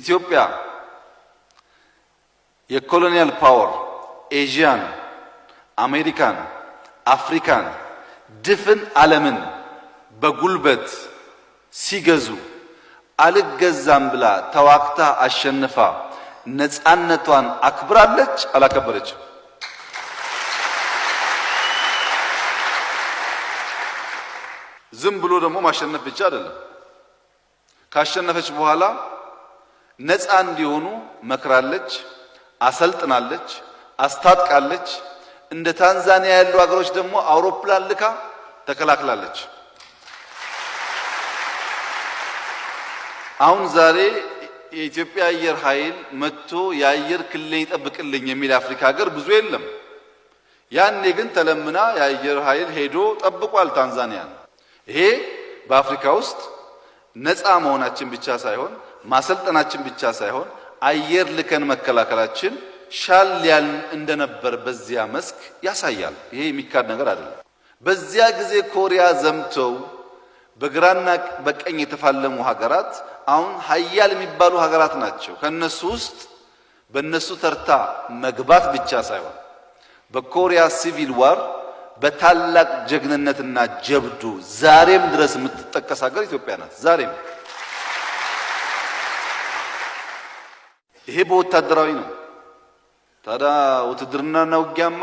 ኢትዮጵያ የ colonial power ኤዥያን፣ አሜሪካን፣ አፍሪካን ድፍን ዓለምን በጉልበት ሲገዙ አልገዛም ብላ ተዋግታ አሸንፋ ነፃነቷን አክብራለች። አላከበረችም? ዝም ብሎ ደግሞ ማሸነፍ ብቻ አይደለም። ካሸነፈች በኋላ ነፃ እንዲሆኑ መክራለች፣ አሰልጥናለች፣ አስታጥቃለች። እንደ ታንዛኒያ ያሉ ሀገሮች ደግሞ አውሮፕላን ልካ ተከላክላለች። አሁን ዛሬ የኢትዮጵያ አየር ኃይል መጥቶ የአየር ክልሌን ይጠብቅልኝ የሚል የአፍሪካ ሀገር ብዙ የለም። ያኔ ግን ተለምና የአየር ኃይል ሄዶ ጠብቋል ታንዛኒያን። ይሄ በአፍሪካ ውስጥ ነፃ መሆናችን ብቻ ሳይሆን ማሰልጠናችን ብቻ ሳይሆን አየር ልከን መከላከላችን ሻል ያልን እንደነበር በዚያ መስክ ያሳያል። ይሄ የሚካድ ነገር አይደለም። በዚያ ጊዜ ኮሪያ ዘምተው በግራና በቀኝ የተፋለሙ ሀገራት አሁን ሀያል የሚባሉ ሀገራት ናቸው። ከነሱ ውስጥ በነሱ ተርታ መግባት ብቻ ሳይሆን በኮሪያ civil war በታላቅ ጀግንነትና ጀብዱ ዛሬም ድረስ የምትጠቀስ ሀገር ኢትዮጵያ ናት። ዛሬም ይሄ በወታደራዊ ነው። ታዲያ ውትድርናና ውጊያማ